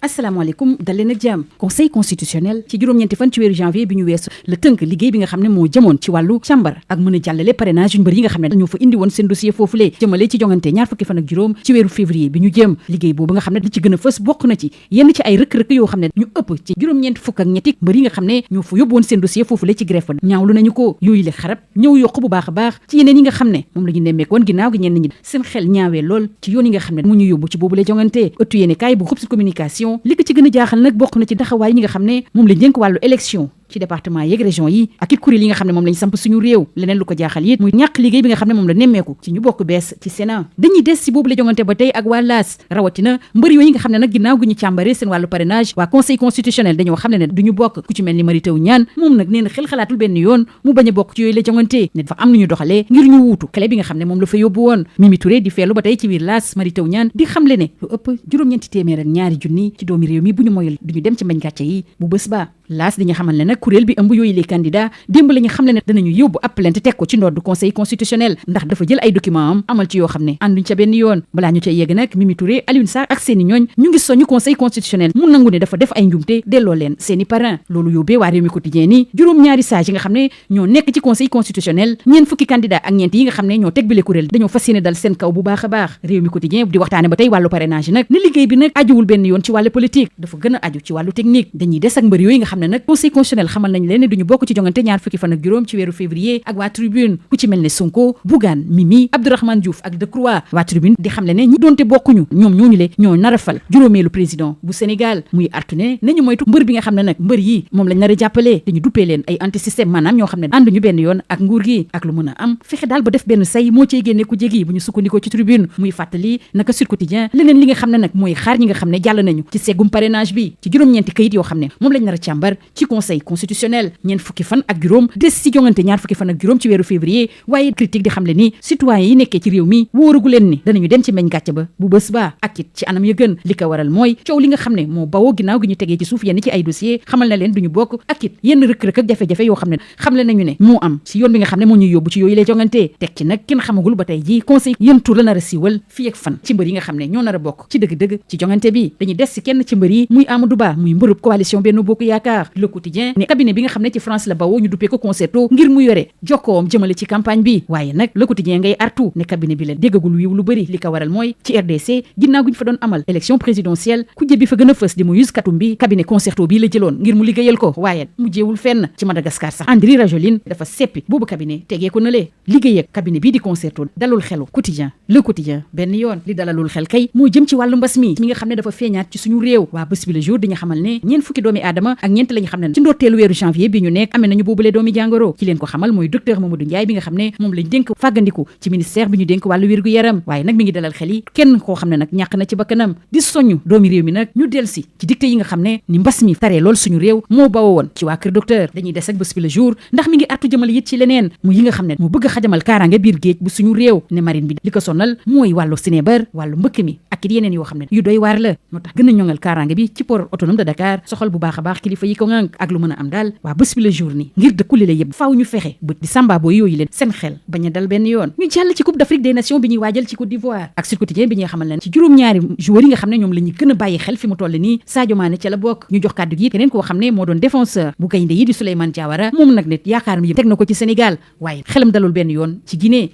asalaamaaleykum dal leen ak jàmm conseil constitutionnel ci juróom-ñeenti fan ci weeru janvier bi ñu weesu la tënk liggéey bi nga xam ne moo jëmoon ci wàllu càmbar ak mën a jàllale parrainage yu mbër yi nga xam ne dañoo fa indi woon seen dossier foofulee jëmale ci jongante ñaar fukki fan ak juróom ci weeru février bi ñu jëm liggéey boobu nga xam ne li ci gën a fës bokk na ci yenn ci ay rëkk-rëkk yoo xam ne ñu ëpp ci juróom-ñeenti fukk ak ñetti mbër yi nga xam ne ñoo fa yóbbu woon seen dossier foofulee ci greffe ñaawlu nañu ko yooyu le xarab ñëw yokk bu baax a baax ci yeneen yi nga xam ne moom la ñu nemmeek woon ginnaaw gi ñenn ñi seen xel ñaawee lool ci yoon yi nga xam ne mu ñu yóbbu ci boobule jongante ëttu yéene kaay bu groupe de communication li ko ci gën a jaaxal nag bokk na ci taxawaay yi nga xam ne moom la jënk wàllu élection ci département yeeg région yi ak it kuréel yi nga xam ne moom lañ samp suñu réew leneen lu ko jaaxal it muy ñàkk liggéey bi nga xam ne moom la nemmeeku ci ñu bokk bees ci Sénat dañuy des si boobu la jongante ba tey ak waa laas rawatina mbër yooyu nga xam ne nag ginnaaw gi ñu càmbare seen wàllu parrainage waa conseil constitutionnel dañoo xam ne duñu bokk ku ci mel ni Mary Teuw Niane moom nag nee na xel xalaatul benn yoon mu bañ a bokk ci yooyu la jongante ne dafa am nu ñu doxalee ngir ñu wuutu clé bi nga xam ne moom la fa yóbbu woon Mimi Touré di feelu ba tey ci biir laas Mary Teuw Niane di xamle ne lu ëpp juróom-ñeenti téeméer ak ñaari junni ci doomi réew mi bu ñu moyul duñu dem ci mbañ gàcce yi bu bés ba laas dañu xamal ne nag kuréel bi ëmb yooyu les candidats démb la ñu xam ne danañu yóbbu ab plainte teg ko ci ndodd conseil constitutionnel ndax dafa jël ay document am amal ci yoo xam ne ànduñ ca benn yoon balaa ñu cay yegg nag Mimi Touré Alioune Sarr ak seeni ñooñ ñu ngi soñu conseil constitutionnel mu nangu ne dafa def ay njumte delloo leen seeni parrain loolu yóbbee waa réew mi quotidien ni juróom-ñaari sages yi nga xam ne ñoo nekk ci conseil constitutionnel ñeent fukki candidat ak ñeent yi nga xam ne ñoo teg bile kuréel dañoo fas yéene dal seen kaw bu baax a baax réew mi quotidien di waxtaane ba tey wàllu parrainage nag ne liggéey bi nag ajuwul benn yoon ci wàllu politique dafa gën a aju ci wàllu technique dañuy des ak mbër yooyu nga xam ne nag conseil constitutionnel xamal nañ leen ne duñu bokk ci jongante ñaar fukki fan ak juróom ci weeru février ak waa tribune ku ci mel ne Sonko Bougane Mimi Abdourahmane Diouf ak Decroix waa tribune di xam le ne ñu doonte bokkuñu ñoom ñooñu le ñoo nar a fal juróomeelu président bu Sénégal muy artu ne nañu moytu mbër bi nga xam ne nag mbër yi moom lañ nar a jàppale dañu duppee leen ay anti système maanaam ñoo xam ne ànduñu benn yoon ak nguur gi ak lu mën a am fexe daal ba def benn say moo cey génne ku jégi bu ñu sukkandikoo ci tribune muy fàttali naka Sud Quotidien leneen li nga xam ne nag mooy xaar ñi nga xam ne jàll nañu ci seggum parrainage bi ci juróom-ñeenti kayit yoo xam ne moom lañ nar a càmbar ci conseil constitutionnel ñeent fukki fan ak juróom des ci jongante ñaar fukki fan ak juróom ci weeru février waaye critique di xam le ni citoyens yi nekkee ci réew mi wóorugu leen ni danañu dem ci meñ gàcce ba bu bés ba ak it ci anam ya gën li ko waral mooy coow li nga xam ne moo bawoo ginnaaw gi ñu tegee ci suuf yenn ci ay dossier xamal na leen duñu bokk ak it yenn rëkk-rëkk ak jafe-jafe yoo xam ne xamle nañu ne moo am ci yoon bi nga xam ne moo ñuy yóbbu ci yooyu lay jongante teg ci nag kenn xamagul ba tey ji conseil yéen tur la nar a siiwal fii ak fan ci mbër yi nga xam ne ñoo nar a bokk ci dëgg-dëgg ci jongante bi dañuy des ci kenn ci mbër yi muy Amadou Ba muy mbërub coalition Benno Bokk Yaakaar Le Quotidien ne cabinet bi nga xam ne ci France la bawoo ñu duppee ko concerto ngir mu yore jokkoom jëmale ci campagne bi waaye nag Le Quotidien ngay artu ne cabinet bi leen déggagul wiiw lu bëri li ko waral mooy ci RDC ginnaaw gu ñu fa doon amal élection présidentielle ku jëbi fa gën a fës di Moïse Katumbi cabinet concerto bii la jëloon ngir mu liggéeyal ko waaye mu jéewul fenn ci Madagascar sax Andry Rajoelina dafa seppi boobu cabinet tegee ko na lee liggéey ak cabinet bii di concerto dalul xelu Quotidien Le Quotidien benn yoon li dalalul xel kay moo jëm ci wàllu mbas mi nga xam ne dafa feeñaat ci suñu réew waa bés bi le jour dañu xamal ne ñeent fukki doomi aadama ak ñeent lañu xam ne ci ndorteelu weeru janvier bi ñu nekk amee nañu boobule doomi jàngoro ci leen ko xamal mooy docteur Mamadou Ndiaye bi nga xam ne moom lañ dénk fàggandiku ci ministère bi ñu dénk wàllu wér gu yaram waaye nag mi ngi dalal xel yi kenn koo xam ne nag ñàkk na ci bakkanam di soñu doomi réew mi nag ñu delsi ci dicté yi nga xam ne ni mbas mi taree lool suñu réew moo bawoo woon ci waa kër docteur dañuy des ak bés bi le jour ndax mi ngi artu jëmal it ci leneen mu yi nga xam ne moo bëgg a xajamal kaaraange biir géej bu suñu réew ne marine bi li ko sonal mooy wàllu sinébar wàllu mbëkk mi ak it yeneen yoo xam ne yu doy waar la moo tax gën a ñoŋal kaaraange bi ci port autonome de Dakar soxal bu baax a baax kilifa yi ko ŋànk ak lu mën a am daal waa bés bi le jour ni ngir dëkkuli la yëpp faaw ñu fexe bët di sambabo yooyu leen seen xel bañ a dal benn yoon ñu jàll ci coupe d'Afrique des nations bi ñuy waajal ci Côte d'Ivoire ak Sud Quotidien bi ñuy xamal leen ci juróom-ñaari joueurs yi nga xam ne ñoom la ñu gën a bàyyi xel fi mu toll nii Sadio Mané ca la bokk ñu jox kàddu gi keneen koo xam ne moo doon défenseur bu gaynde yi di Souleymane Diawara moom nag nit yaakaaram yi teg na ko ci Sénégal waaye xelam dalul benn yoon ci Guinée